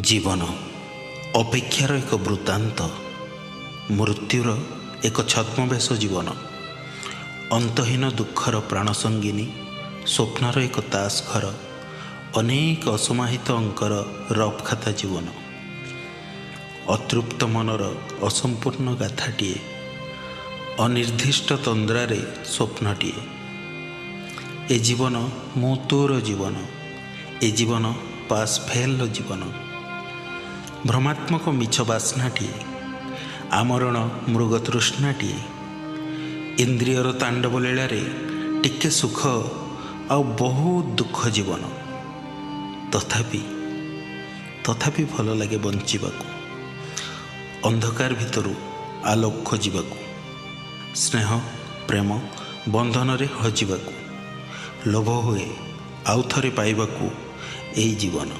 ଜୀବନ ଅପେକ୍ଷାର ଏକ ବୃତ୍ତାନ୍ତ, ମୃତ୍ୟୁର ଏକ ଛଦ୍ମବେଶ ଜୀବନ, ଅନ୍ତହୀନ ଦୁଃଖର ପ୍ରାଣସଙ୍ଗିନୀ, ସ୍ୱପ୍ନର ଏକ ତାସ ଘର, ଅନେକ ଅସମାହିତ ଅଙ୍କର ରଫ୍ ଖାତା ଜୀବନ, ଅତୃପ୍ତ ମନର ଅସମ୍ପୂର୍ଣ୍ଣ ଗାଥାଟିଏ, ଅନିର୍ଦ୍ଦିଷ୍ଟ ତନ୍ଦ୍ରାରେ ସ୍ୱପ୍ନଟିଏ। ଏ ଜୀବନ ମୁଁ ତୋର ଜୀବନ, ଏ ଜୀବନ ପାସ୍ ଫେଲ୍ର ଜୀବନ, ଭ୍ରମାତ୍ମକ ମିଛ ବାସ୍ନାଟିଏ, ଆମରଣ ମୃଗତୃଷ୍ଣାଟିଏ, ଇନ୍ଦ୍ରିୟର ତାଣ୍ଡବ ଲୀଳାରେ ଟିକେ ସୁଖ ଆଉ ବହୁତ ଦୁଃଖ ଜୀବନ। ତଥାପି ତଥାପି ଭଲ ଲାଗେ ବଞ୍ଚିବାକୁ, ଅନ୍ଧକାର ଭିତରୁ ଆଲୋକ ଖୋଜିବାକୁ, ସ୍ନେହ ପ୍ରେମ ବନ୍ଧନରେ ହଜିବାକୁ, ଲୋଭ ହୁଏ ଆଉ ଥରେ ପାଇବାକୁ ଏଇ ଜୀବନ।